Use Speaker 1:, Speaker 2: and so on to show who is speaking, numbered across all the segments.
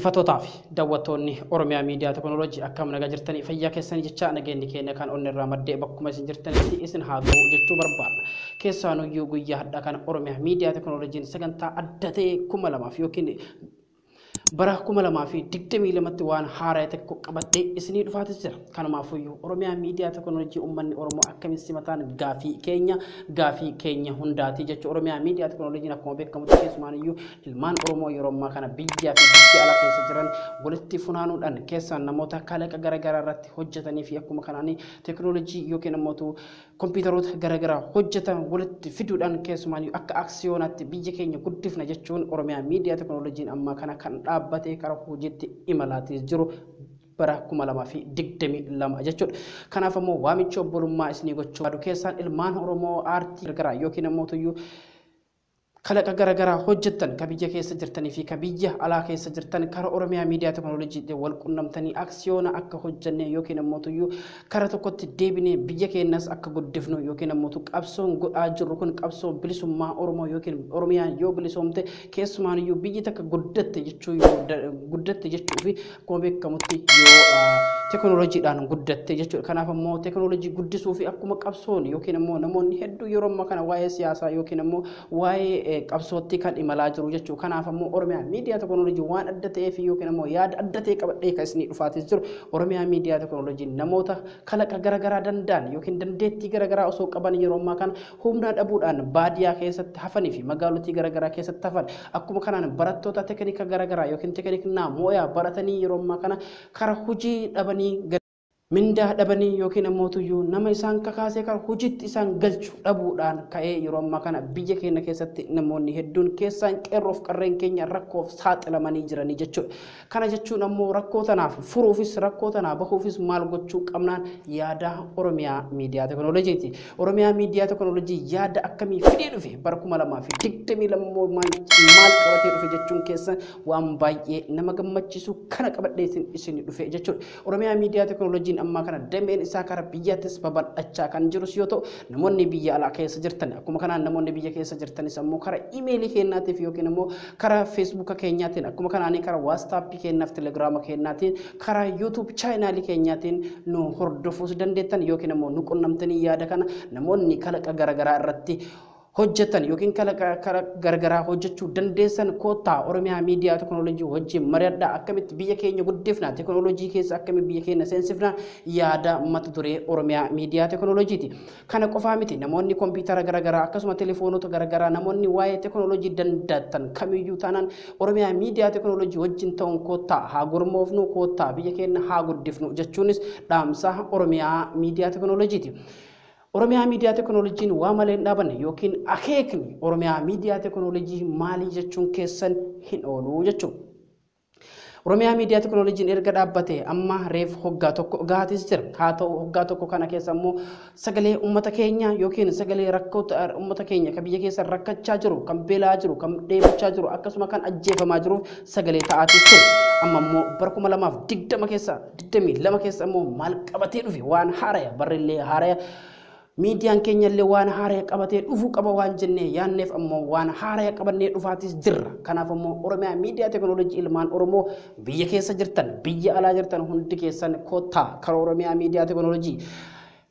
Speaker 1: Dhaggeeffattootaa fi daawwattoonni Oromiyaa Miidiyaa Teekinooloojii, akkam nagaa jirtanii? Fayyaa keessanii jecha nageenyi keenya kan onni irraa maddee bakkuma isin jirtanitti isin haa ga'u jechuu barbaadna. Keessaanuyyuu guyyaa hadhaa kana Oromiyaa Miidiyaa Teekinooloojiin sagantaa adda ta'e 2000 yookiin bara 2022tti waan haaraa tokko qabadhee isinii dhufaatis jira. Kanumaafuyyuu Oromiyaa Miidiyaa Teekinooloojii uummanni Oromoo akkamiin simataan gaafii keenya hundaati jechuudha. Oromiyaa Miidiyaa Teekinooloojiin akkuma beekamutti keessumaaniyyuu ilmaan Oromoo yeroo ammaa kana biyyaa fi biyya alaa keessa jiran walitti funaanuudhaan, keessaan namoota kalaqa garaagaraa irratti hojjetanii fi akkuma kanaan teekinooloojii yookiin immoo kompiitaroota garaagaraa hojjetan walitti fiduudhaan, keessumaan akka aksiyoonaatti biyya keenya guddifna jechuun Oromiyaa Miidiyaa Teekinooloojiin ammaa kana kan dhaabbatee karaa hojiitti imalaatii jiru bara 2022 jechuudha. Kanaaf ammoo waamicha obbolummaa isinii gochuu barbaadu. Keessaan ilmaan Oromoo aartii garaagaraa yookiin ammoo tuyyuu kalaqa garaagaraa hojjettan, ka biyya keessa jirtanii fi ka biyya alaa keessa jirtan, karaa Oromiyaa Miidiyaa Teekinooloojiitiin wal qunnamtanii aksiyoona akka hojjenne yookiin ammoo tuyyuu karaa tokkotti deebinee biyya keenyas akka guddifnu, yookiin ammoo qabsoon godhaa jirru kun qabsoo bilisummaa Oromoo yookiin Oromiyaan yoo bilisoomte keessumaaniyyuu biyyi takka guddatte jechuu yoo guddatte jechuu fi akkuma beekamutti yoo teekinooloojiidhaan guddatte jechuudha. Kanaaf ammoo teekinooloojii guddisuu fi akkuma qabsoon yookiin ammoo namoonni hedduu yeroo ammaa kana waa'ee siyaasaa yookiin ammoo waa'ee qabsootti kan imalaa jiru jechuudha. Kanaaf ammoo Oromiyaa Miidiyaa Teekinooloojii waan adda ta'eef yookiin ammoo yaada adda ta'e qabadhee kan isinii dhufaatis jiru, Oromiyaa Miidiyaa Teekinooloojii namoota kalaqa garaagaraa danda'an yookiin dandeettii garaagaraa osoo qaban yeroo ammaa kana humna dhabuudhaan baadiyyaa keessatti hafanii fi magaalotii garaagaraa keessatti hafan, akkuma kanaan barattoota teeknika garaagaraa yookiin teekniknaa mooyaa baratanii yeroo ammaa kana karaa hojii dhabanii, mindaa dhabanii, yookiin ammoo tuyyuu nama isaan kakaasee karaa hojiitti isaan galchu dhabuudhaan ka'ee yeroo ammaa kana biyya keenya keessatti namoonni hedduun, keessaan qeerroof qarreen keenya, rakkoof saaxilamanii jiranii jechuudha. Kana jechuun ammoo rakkoo tanaaf furuufis, rakkoo tanaa bahuufis maal gochuu qabnaan yaada Oromiyaa Miidiyaa Teekinooloojiiti. Oromiyaa Miidiyaa Teekinooloojii yaada akkamii fidee dhufe, bara 2022 immoo maal qabatee dhufe jechuun keessa waan baay'ee nama gammachiisu kana qabadhee isin dhufe jechuudha. Oromiyaa Miidiyaa Teekinooloojiin ammaa kana dameen isaa karaa biyyaattis babal'achaa kan jirus yoo ta'u, namoonni biyya alaa keessa jirtan, akkuma kanaan namoonni biyya keessa jirtanis ammoo karaa imeelii keenyaatiif yookiin immoo karaa Feesbuuka keenyaatiin, akkuma kanaan karaa Waastaappii keenyaaf Telegiraama keenyaatiin, karaa YouTube chaanaalii keenyaatiin nu hordofuus dandeettan yookiin immoo nu qunnamtanii yaada kana namoonni kalaqa garaagaraa irratti hojjetan yookiin kalaqa garaagaraa hojjechuu dandeessan, koottaa Oromiyaa Miidiyaa Teekinooloojii wajjin mari'adhaa. Akkamitti biyya keenya guddifna, teekinooloojii keessa akkamitti biyya keenya seensifna, yaada mata duree Oromiyaa Miidiyaa Teekinooloojiiti. Kana qofaa miti, namoonni kompiitara garaagaraa akkasuma telefoonota garaagaraa, namoonni waa'ee teekinooloojii dandeettan kamiyyuu taanaan Oromiyaa Miidiyaa Teekinooloojii wajjin ta'uun koottaa haa gurmoofnu, koottaa biyya keenya haa guddifnu jechuunis dhaamsa Oromiyaa Miidiyaa Teekinooloojiiti. Oromiyaa Miidiyaa Teekinooloojiin waa malee hin dhaabanne yookiin akeekni Oromiyaa Miidiyaa Teekinooloojii maalii jechuun keessan hin oolu jechuudha. Oromiyaa Miidiyaa Teekinooloojiin erga dhaabbate amma reef hoggaa tokko gahaatis jira. Haa ta'u, hoggaa tokko kana keessa immoo sagalee uummata keenya yookiin sagalee rakkoota uummata keenya kan biyya keessa rakkachaa jiru, kan beelaa jiru, kan dheebochaa jiru, akkasuma kan ajjeefamaa jiruuf sagalee ta'aatis ture. Amma immoo bara 2020 keessa, 22 keessa immoo maal qabatee dhufe? Waan haaraya, barrillee haaraya, miidiyaan keenya illee waan haaraya qabatee dhufuu qaba waan jennee yaanneef ammoo waan haaraya qabannee dhufaatis jirra. Kanaaf ammoo Oromiyaa Miidiyaa Teekinooloojii ilmaan Oromoo biyya keessa jirtan, biyya alaa jirtan hundi keessan koottaa karaa Oromiyaa Miidiyaa Teekinooloojii.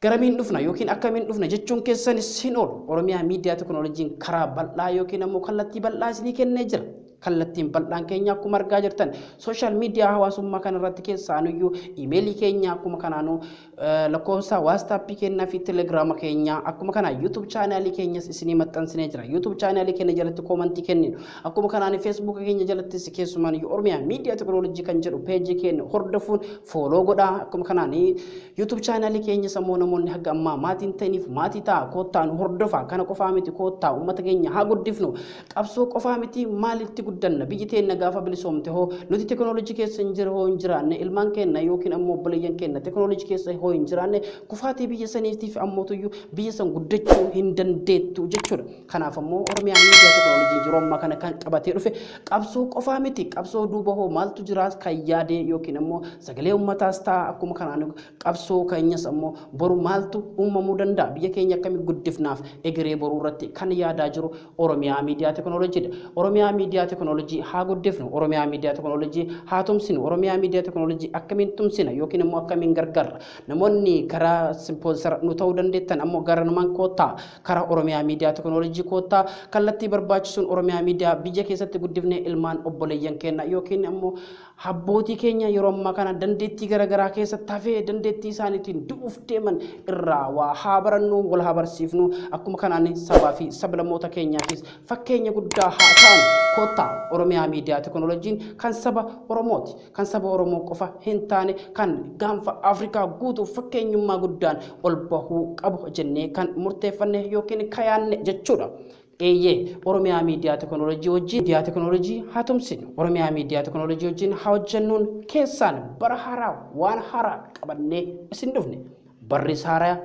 Speaker 1: Garamiin dhufna yookiin akkamiin dhufna jechuun keessanis hin oolu. Oromiyaa Miidiyaa Teekinooloojiin karaa bal'aa yookiin ammoo kallattii bal'aa isinii kennee jira. Kallattiin bal'aan keenya akkuma argaa jirtan social media hawaasummaa kanarratti, keessaanuyyuu imeelii keenya, akkuma kanaanuu lakkoofsa Waastaappii keenyaa fi Telegiraama keenya, akkuma kana YouTube chaanaalii keenyas isinii maxxansinee jira. YouTube chaanaalii keenya jalatti koomantii kenninu, akkuma kanaan Feesbuuka keenya jalattis keessumaan Oromiyaa Miidiyaa Teekinooloojii kan jedhu peejii keenya hordofuun follow godhaa. Akkuma kanaan YouTube chaanaalii keenyas ammoo namoonni haga ammaa maatiin ta'iniif maatii ta'a, koottaa nu hordofa. Kana qofaa miti, koottaa uummata keenya haa guddifnu. Qabsoo qofaa miti, maalitti guddanna? Biyyi teenya gaafa bilisoomte hoo nuti teekinooloojii keessa hin jiru hoo hin jiraanne, ilmaan keenya yookiin ammoo obboleeyyan keenya teekinooloojii keessa hoo hin jiraanne, kufaatii biyya saniitiif ammootuyyuu biyya san guddachuu hin dandeettu jechuudha. Kanaaf ammoo Oromiyaa Miidiyaa Teekinooloojii yeroo ammaa kana kan qabatee dhufe qabsoo qofaa miti. Qabsoo duuba hoo maaltu jira kan yaadee yookiin ammoo sagalee uummataas ta'a, akkuma kanaan qabsoo keenyas ammoo boru maaltu uumamuu danda'a, biyya keenya akkamii guddifnaaf egeree boruu irratti kan yaadaa jiru Oromiyaa Miidiyaa Teekinooloojiidha. Oromiyaa Miidiyaa Teekinooloojii haa guddifnu, Oromiyaa Miidiyaa Teekinooloojii haa tumsinu. Oromiyaa Miidiyaa Teekinooloojii akkamiin tumsina yookiin immoo akkamiin gargaarra? Namoonni karaa ispoonsara nu ta'uu dandeettan ammoo gara numaan koottaa, karaa Oromiyaa Miidiyaa Teekinooloojii koottaa. Kallattii barbaachisuun Oromiyaa Miidiyaa biyya keessatti guddifnee ilmaan obboleeyyan keenya yookiin ammoo abbootii keenya yeroo ammaa kana dandeettii garaagaraa keessatti hafee dandeettii isaaniitiin du'uuf deeman irraa waa haa barannu, wal haa barsiifnu. Akkuma kanaan sabaa fi sablammoota keenyaafis fakkeenya guddaa haa ta'an. Koottaa, Oromiyaa Miidiyaa Teekinooloojiin kan saba Oromooti. Kan saba Oromoo qofa hin taane, kan gaanfa Afrikaa guutuuf fakkeenyummaa guddaan ol bahuu qabu jennee kan murteeffanne yookiin kayaanne jechuudha. Eeyyee, Oromiyaa Miidiyaa Teekinooloojii wajjin Miidiyaa Teekinooloojii haa tumsinu. Oromiyaa Miidiyaa Teekinooloojii wajjin haa hojjennuun keessaan bara haaraa waan haaraa qabannee isin dhufne. Barri haaraa,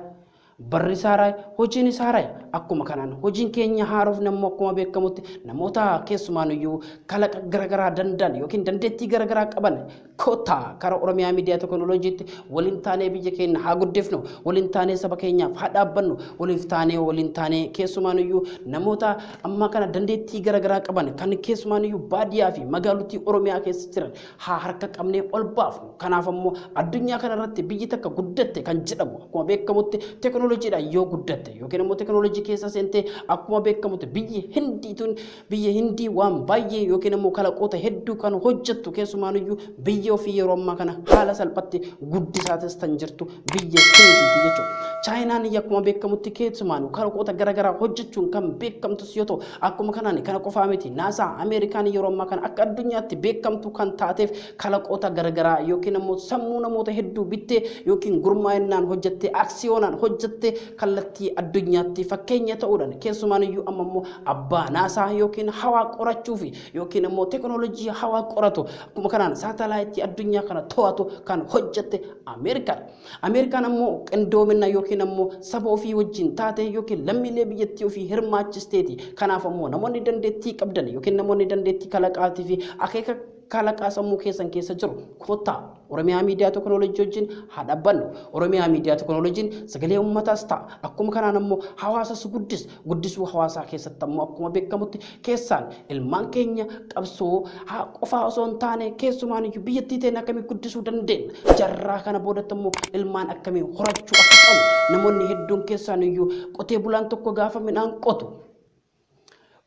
Speaker 1: barri haaraa, hojiin haaraa. Akkuma kanaan hojiin keenya haarofne immoo akkuma beekamutti namoota keessumaanuyyuu kalaqa garaagaraa danda'an yookiin dandeettii garaagaraa qaban koottaa karaa Oromiyaa Miidiyaa Teekinooloojiitti waliin taanee biyya keenya haa guddifnu, waliin taanee saba keenyaaf haa dhaabbannu, waliif taanee, waliin taanee keessumaanuyyuu namoota ammaa kana dandeettii garaagaraa qaban kan keessumaanuyyuu baadiyyaa fi magaalottii Oromiyaa keessa jiran haa harka qabnee ol baafnu. Kanaaf ammoo addunyaa kanarratti biyyi takka guddatte kan jedhamu akkuma beekamutti teekinooloojiidhaan yoo guddatte yookiin immoo teekinooloojii keessa seentee. Akkuma beekamutti biyyi Hindiituun, biyya Hindii waan baay'ee yookiin immoo kalaqoota hedduu kan hojjettu, keessumaanuyyuu biyya ofii yeroo ammaa kana haala salphatti guddisaatis kan jirtu biyya Hindiiti jechuudha. Chaayinaan akkuma beekamutti keessumaanuu kalaqoota garaagaraa hojjechuun kan beekamtus yoo ta'u, akkuma kanaan kana qofaa miti, naasaa Ameerikaan yeroo ammaa kana akka addunyaatti beekamtu kan taateef kalaqoota garaagaraa yookiin immoo sammuu namoota hedduu bittee yookiin gurmaa'inaan hojjettee, aksiyoonaan hojjettee, kallattii addunyaatti fakkeenya ta'uudhaan, keessumaanuyyuu amma immoo abbaa naasaa yookiin hawaa qorachuu fi yookiin immoo teekinooloojii hawaa qoratu, akkuma kanaan saatalaayitii addunyaa kana to'atu kan hojjette Ameerikaan. Ameerikaan ammoo qindoomina yookiin ammoo saba ofii wajjin taate yookiin lammiilee biyyattii ofii hirmaachisteeti. Kanaaf ammoo namoonni dandeettii qabdan yookiin namoonni dandeettii kalaqaatii fi akeeka kalaqaa sammuu keessan keessa jiru koottaa Oromiyaa Miidiyaa Teekinooloojii wajjin haa dhaabbannu. Oromiyaa Miidiyaa Teekinooloojiin sagalee uummataas ta'a. Akkuma kanaan ammoo hawaasas guddis. Guddisuu hawaasaa keessatti ammoo akkuma beekamutti keessaan ilmaan keenya qabsoo haa qofaa osoo hin taane, keessumaan iyyuu biyyattii teenya akkamii guddisuu dandeenya? Jarraa kana boodatti ammoo ilmaan akkamii horachuu akka qabnu namoonni hedduun keessaan iyyuu qotee bulaan tokko gaafa midhaan qotu,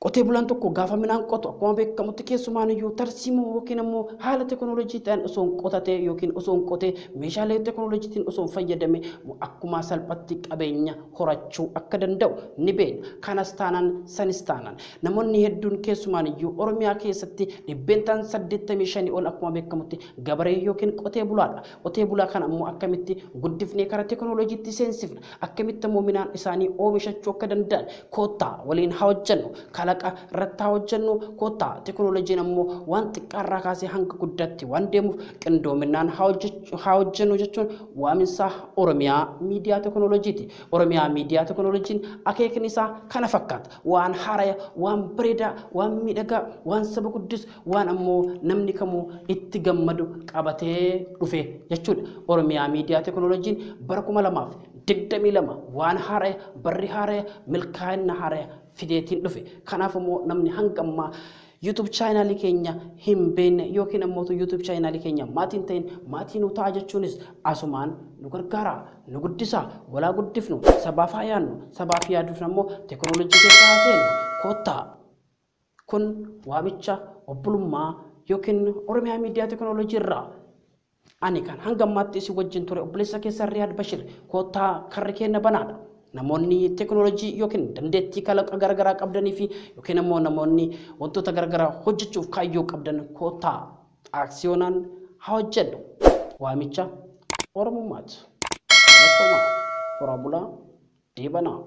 Speaker 1: qotee bulaan tokko gaafa midhaan qotu akkuma beekamutti keessumaan iyyuu tarsiimoo yookiin immoo haala teekinooloojii ta'an osoo hin qotatee yookiin osoo hin qotee, meeshaalee teekinooloojiitiin osoo hin fayyadame akkuma salphatti qabeenya horachuu akka danda'u ni beekna. Kanas taanaan sanis taanaan namoonni hedduun keessumaan iyyuu Oromiyaa keessatti 85% ol akkuma beekamutti gabaree yookiin qotee bulaadha. Qotee bulaa kana ammoo akkamitti guddifnee karaa teekinooloojiitti seensifna? Akkamitti ammoo midhaan isaanii oomishachuu akka danda'an koottaa waliin haa hojjennu. Kalaqa irratti haa hojjennu koottaa. Teekinooloojiin ammoo waan xiqqaarraa kaasee hanga guddaatti waan deemuuf qindoominaan haa hojjennu jechuun waaminsa Oromiyaa Miidiyaa Teekinooloojiiti. Oromiyaa Miidiyaa Teekinooloojiin akeekni isaa kana fakkaata. Waan haaraya, waan bareedaa, waan miidhagaa, waan saba guddisu, waan ammoo namni kamuu itti gammadu qabatee dhufe jechuudha. Oromiyaa Miidiyaa Teekinooloojiin bara 2022 waan haaraya, barri haaraya, milkaa'ina haaraya fideetiin dhufe. Kanaaf immoo namni hanga ammaa YouTube chaanaalii keenya hin beekne yookiin ammoo YouTube chaanaalii keenya maatiin ta'in maatii nu ta'a jechuunis asumaan nu gargaara, nu guddisa, walaa guddifnu, sabaaf haa yaadnu, sabaaf yaaduuf ammoo teekinooloojii keessa haa seennu koottaa. Kun waamicha obbolummaa yookiin Oromiyaa Miidiyaa Teekinooloojii irraa ani kan hanga ammaatti isin wajjin ture obboleessa keessan Riyaad Bashir. Koottaa, karri keenya banaadha. Namoonni teekinooloojii yookiin dandeettii kalaqa garaagaraa qabdanii fi yookiin immoo namoonni wantoota garaagaraa hojjechuuf kaayyoo qabdan koottaa aksiyoonaan haa hojjennu. Waamicha Oromummaati. Galatoomaa, horaa bulaa, deebanaa.